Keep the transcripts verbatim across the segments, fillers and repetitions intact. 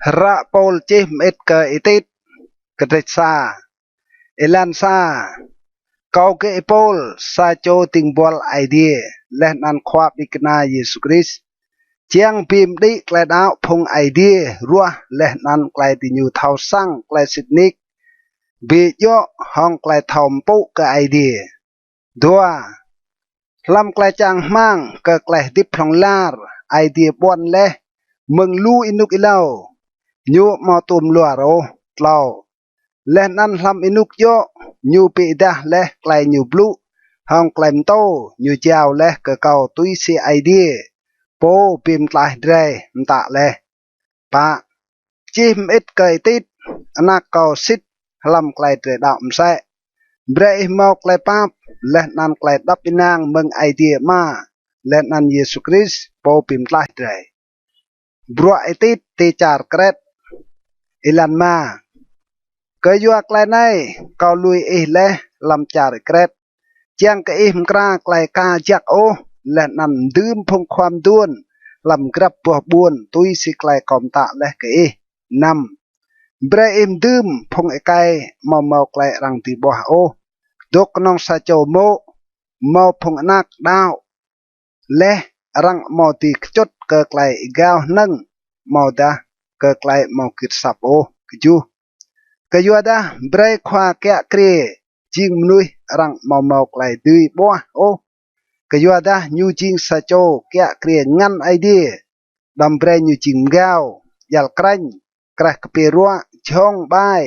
Hră Pôl čih mơĭt kơ Y-Tit. Kdrêč sa. Êlan sa. Kâo gơ̆ Y-Pôl, sa čô dĭng buăl Aê Diê, leh anăn khua ƀĭng kna Yêsu Krist, čiăng bi mđĭ klei đăo phung Aê Diê ruah leh anăn klei diñu thâo săng klei sĭt nik bi djŏ hŏng klei thâo mpŭ kơ Aê Diê. Dua. Hlăm klei čang hmăng kơ klei hdĭp hlŏng lar Aê Diê ƀuăn leh mơ̆ng lu ênuk êlâo, ñu amâo tuôm luar ôh. Tlâo. Leh anăn hlăm ênuk djŏ, ñu bi êdah leh klei ñu blŭ hŏng klei mtô ñu jao leh kơ kâo tui si Aê Diê, Pô bi mtlaih drei, mtă leh. Pă. Čih mơĭt kơ Y-Tit, anak kâo sĭt hlăm klei drei đăo msĕ. Brei ih mâo klei pap leh anăn klei êđăp ênang mơ̆ng Aê Diê Ama leh anăn Yêsu Krist, Pô bi mtlaih drei. Bruă Y-Tit ti čar Kret. Êlan êma. Kyua klei anei kâo lui ih leh hlăm čar Kret, čiăng kơ ih mkra klei ka jăk ôh, leh anăn mdưm phung khua mduôn hlăm grăp boh ƀuôn tui si klei kâo mtă leh kơ ih. Năm. Brei ih mdưm phung êkei amâo mâo klei arăng dưi ƀuah ôh, dôk knŏng sa čô mô̆, mâo phung anak đăo leh, arăng amâo dưi kčŭt kơ klei êgao hnơ̆ng amâodah kơ klei amâo gưt asăp ôh. Kjuh. Kyuadah brei khua kiă kriê jing mnuih arăng amâo mâo klei dưi ƀuah ôh, kyuadah ñu jing sa čô kiă kriê ngăn Aê Diê. Đăm brei ñu jing mgao, djăl krêñ, kreh kpiê ruă, jhŏng ƀai,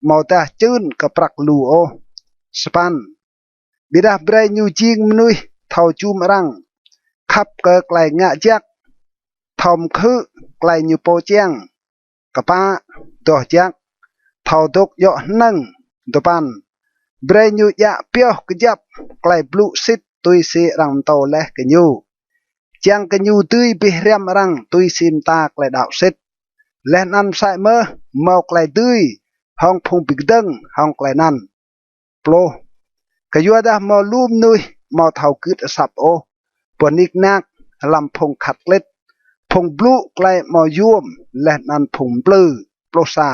amâodah čưn kơ prăk lu ôh. Sa păn. Ƀiădah brei ñu jing mnuih thâo jum arăng, khăp kơ klei ngă jăk, thâo mkhư̆ klei ñu pô čiăng. Kpă. Doh jăk, thâo dôk djŏ hnơ̆ng. Dua păn. Brei ñu djă pioh kjăp klei blŭ sĭt tui si arăng mtô leh kơ ñu, čiăng kơ ñu dưi bi hriăm arăng tui si mta klei đăo sĭt, leh anăn msĕ mơh mâo klei dưi hŏng phung bi kdơ̆ng hŏng klei anăn. Pluh. Kyuadah mâo lu mnuih amâo thâo gưt asăp ôh, boh nik nak hlăm phung khăt klĭt, phung blŭ klei amâo yuôm leh anăn phung mplư. Pluh sa.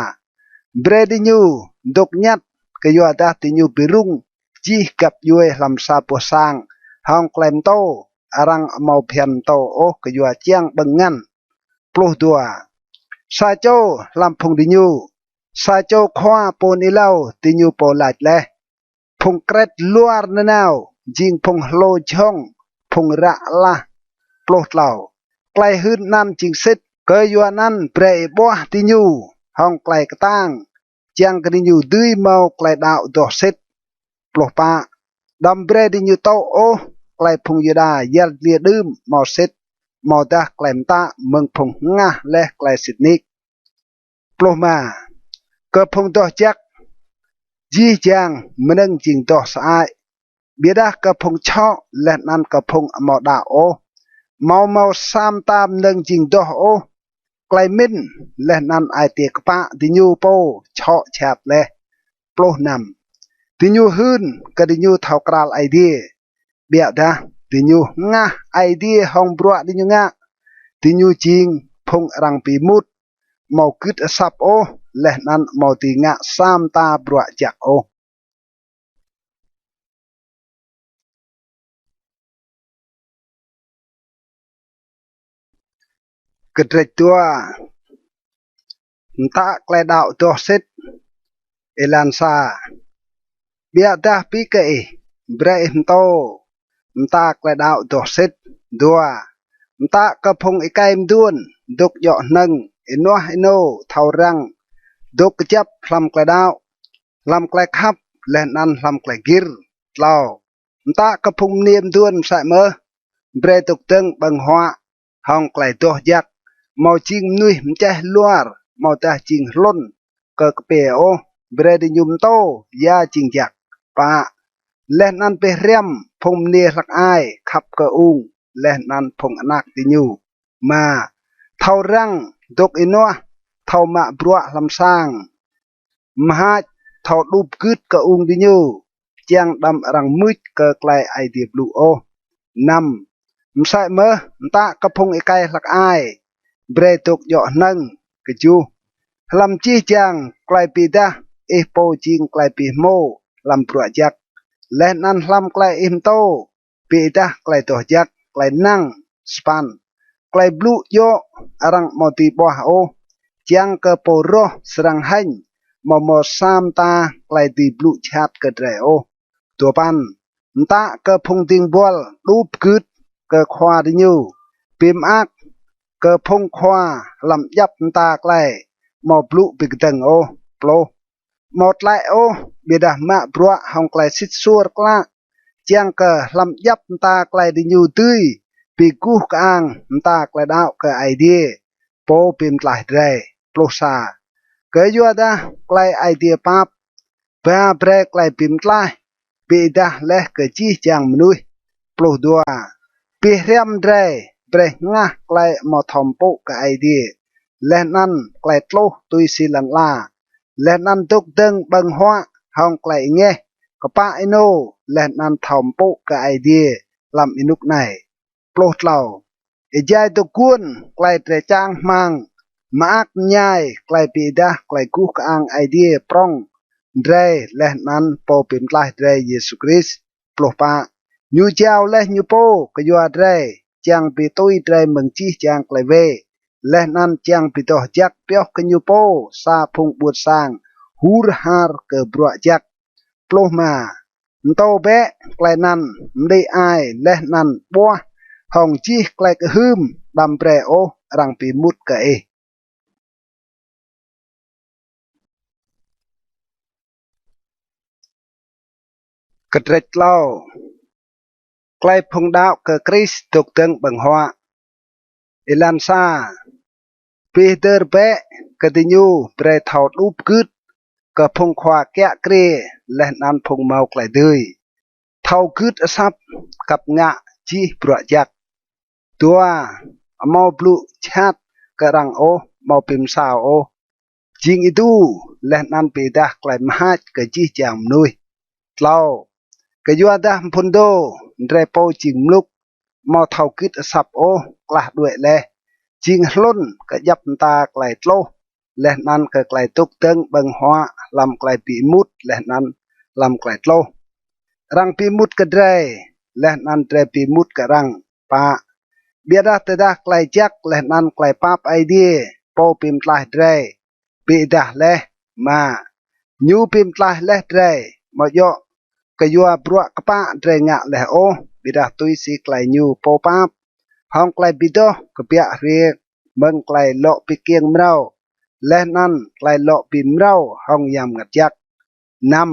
Brei diñu dôk ñăt, kyuadah diñu bi rŭng jih găp djuê hlăm sa boh sang hŏng klei mtô arăng amâo bhiăn mtô ôh kyua čiăng ƀơ̆ng ngăn. Pluh dua. Sa čô hlăm phung diñu, sa čô khua pô hưn êlâo diñu pô lač leh: Phung Kret luar nanao jing phung hlô jhŏng, phung ră alah. Pluh tlâo. Klei hưn anăn jing sĭt, kyuanăn brei ih ƀuah diñu hŏng klei ktang, čiăng kơ diñu dưi mâo klei đăo doh sĭt. Pluh pă. Đăm brei diñu tŭ ôh klei phung Yuđa yăl dliê đưm amâo sĭt, amâodah klei mtă mơ̆ng phung hngah leh klei sĭt nik. Pluh êma. Kơ phung doh jăk, jih jang mnơ̆ng jing doh sơăi, ƀiădah kơ phung čhŏ leh anăn kơ phung amâo đăo ôh, amâo mâo sa mta mnơ̆ng jing doh ôh. Klei mĭn leh anăn ai tiê kpă diñu pô čhŏ jhat leh. Pluh năm. Diñu hưn kơ diñu thâo kral Aê Diê, ƀiădah diñu hngah Aê Diê hŏng bruă diñu ngă. Diñu jing phung arăng bi êmut, amâo gưt asăp ôh, leh anăn amâo dưi ngă sa mta bruă jăk ôh. Kdrêč dua. Mtă klei đăo doh sĭt. Êlan sa. Ƀiădah bi kơ ih, brei ih mtô mta klei đăo doh sĭt. Dua. Mtă kơ phung êkei mduôn dôk djŏ hnơ̆ng, ênuah ênô, thâo răng, dôk kjăp hlăm klei đăo, hlăm klei khăp, leh anăn hlăm klei gĭr. Tlâo. Mtă kơ phung mniê mduôn msĕ mơh, brei dôk dơ̆ng ƀơ̆ng huă hŏng klei doh jăk, amâo jing mnuih mčeh luar, amâodah jing hlŭn kơ kpiê ôh, brei diñu mtô ya jing jăk. Pă. Leh anăn bi hriăm phung mniê hlăk ai khăp kơ ung leh anăn phung anak diñu. Êma. Thâo răng, dôk ênuah, thâo mă bruă hlăm sang, mhač, thâo đup gưt kơ ung diñu, čiăng đăm arăng mưč kơ klei Aê Diê blŭ ôh. Năm. Msĕ mơh mtă kơ phung êkei hlăk ai, brei dôk djŏ hnơ̆ng, Kjuh. Hlăm jih jang klei bi êdah ih pô jing klei bi hmô hlăm bruă jăk, leh anăn hlăm klei ih mtô bi êdah klei doh jăk, klei năng. Sa păn. Klei blŭ djŏ arăng amâo dưi ƀuah ôh, čiăng kơ pô roh srăng hêñ amâo mâo sa mta klei dưi blŭ jhat kơ drei ôh. Dua păn. Mtă kơ phung dĭng buăl đup gưt kơ khua diñu, bi mơak kơ phung khua hlăm djăp mta klei, amâo blŭ bi kdơ̆ng ôh. Pluh. Amâo tlĕ ôh, ƀiădah mă bruă hŏng klei sĭt suôr klă, čiăng kơ hlăm djăp mta klei diñu dưi bi guh kơang mta klei đăo kơ Aê Diê, Pô bi mtlaih drei. Pluh sa. Kyuadah klei Aê Diê pap ba brei klei bi mtlaih bi êdah leh kơ jih jang mnuih. Pluh dua. Bi hriăm drei brei hngah klei amâo thâo mpŭ kơ Aê Diê, leh anăn klei tluh tui si lăn ala, leh anăn dôk dơ̆ng ƀơ̆ng huă hŏng klei êngeh, kpă ênô, leh anăn thâo mpŭ kơ Aê Diê hlăm ênuk anei. Pluh tlâo. Êjai dôk guôn klei drei čang hmăng, mơak mñai klei bi êdah klei guh kơang Aê Diê prŏng drei leh anăn Pô bi mtlaih drei Yêsu Krist. Pluh pă. Ñu jao leh ñu pô kyua drei, čiăng bi tui drei mơ̆ng jih jang klei wê, leh anăn čiăng bi doh jăk pioh kơ ñu pô sa phung ƀuôn sang hur har kơ bruă jăk. Pluh êma. Mtô bĕ klei anăn, mđĭ ai leh anăn ƀuah hŏng jih klei kơhưm, đăm brei ôh arăng bi êmut kơ ih. Kdrêč tlâo. Klei phung đăo kơ Krist dôk dơ̆ng ƀơ̆ng huă. Êlan sa. Bi hdơr bĕ kơ diñu brei thâo đup gưt kơ phung khua kiă kriê leh anăn phung mâo klei dưi, thâo gưt asăp kăp ngă jih bruă jăk. Dua. Amâo blŭ jhat kơ arăng ôh, amâo bi msao ôh, jing êdu leh anăn bi êdah klei mhač kơ jih jang mnuih. Tlâo. Kyuadah mphŭn dô drei pô jing mluk, amâo thâo gưt asăp ôh, klah đuĕ leh, jing hlŭn kơ djăp mta klei tluh, leh anăn kơ klei dôk dơ̆ng ƀơ̆ng huă hlăm klei bi êmut leh anăn hlăm klei tluh. Arăng bi êmut kơ drei, leh anăn drei bi êmut kơ arăng. Pă. Ƀiădah tơdah klei jăk leh anăn klei pap Aê Diê, Pô bi mtlaih drei, bi êdah leh. Êma. Ñu bi mtlaih leh drei, amâo djŏ kyua bruă kpă drei ngă leh ôh, ƀiădah tui si klei ñu pô pap, hŏng klei bi doh kbiă hriê mơ̆ng klei lŏ bi kkiêng mrâo, leh anăn klei lŏ bi mrâo hŏng Yang Mngăt Jăk. Năm.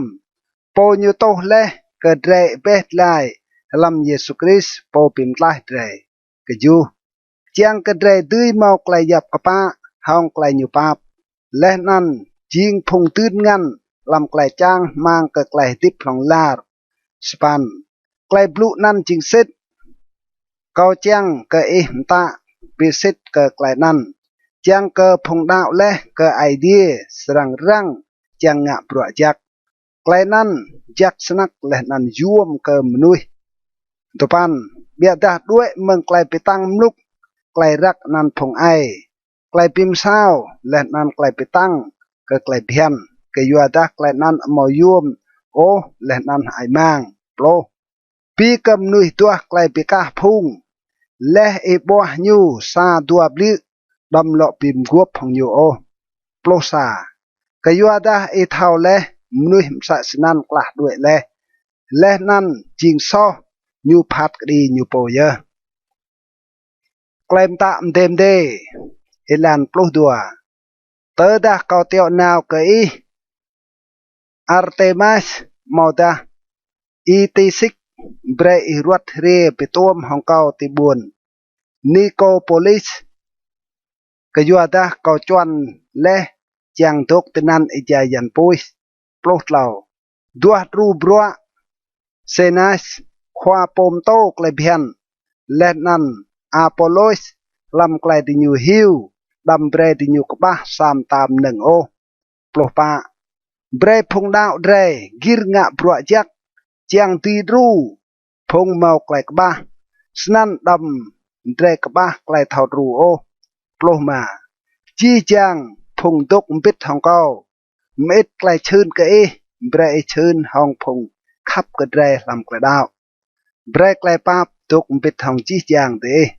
Pô ñu tuh leh kơ drei êbeh dlai hlăm Yêsu Krist Pô bi mtlaih drei. Kjuh. Čiăng kơ drei dưi mâo klei yap kpă hŏng klei ñu pap, leh anăn jing phung dưn ngăn hlăm klei čang hmăng kơ klei hdĭp hlŏng lar. Sa păn. Klei blŭ anăn jing sĭt. Kâo čiăng kơ ih mtă bi sĭt kơ klei anăn, čiăng kơ phung đăo leh kơ Aê Diê srăng răng čiăng ngă bruă jăk. Klei anăn jăk snăk leh anăn yuôm kơ mnuih. Dua păn. Ƀiădah đuĕ mơ̆ng klei bi tăng mluk, klei răk anăn phung aê, klei bi msao, leh anăn klei bi tăng kơ klei bhiăn, kyuadah klei anăn amâo yuôm ôh leh anăn hơăi mang. Pluh. Bi kơ mnuih duah klei bi kah phung, leh ih ƀuah ñu sa dua bliư̆, đăm lŏ bi mguôp hŏng ñu ôh. Pluh sa. Kyuadah ih thâo leh mnuih msĕ snăn klah đuĕ leh, leh anăn jing soh ñu phat kđi ñu pô yơh. Klei mtă mdê mdê. Êlan pluh dua. Tơdah kâo tiŏ nao kơ ih, Artemas amâodah Y-Tisik, brei ih ruăt hriê bi tuôm hŏng kâo ti ƀuôn Nikôpôlis, kyuadah kâo čuăn leh čiăng dôk tinăn êjai yan puih. Pluh tlâo. Duah đru bruă Sênas, khua pô mtô klei bhiăn, leh anăn Apôlôs hlăm klei diñu hiu, đăm brei diñu kƀah sa mta mnơ̆ng ôh. Pluh pă. Brei phung đăo drei gĭr ngă bruă jăk čiăng dưi đru phung mâo klei kƀah, snăn đăm drei kƀah klei thâo đru ôh. Pluh êma. jih jang phung dôk mbĭt hŏng kâo mơĭt klei čhưn kơ ih, brei ih čhưn hŏng phung khăp kơ drei hlăm klei đăo. Brei klei pap dôk mbĭt hŏng jih jang diih.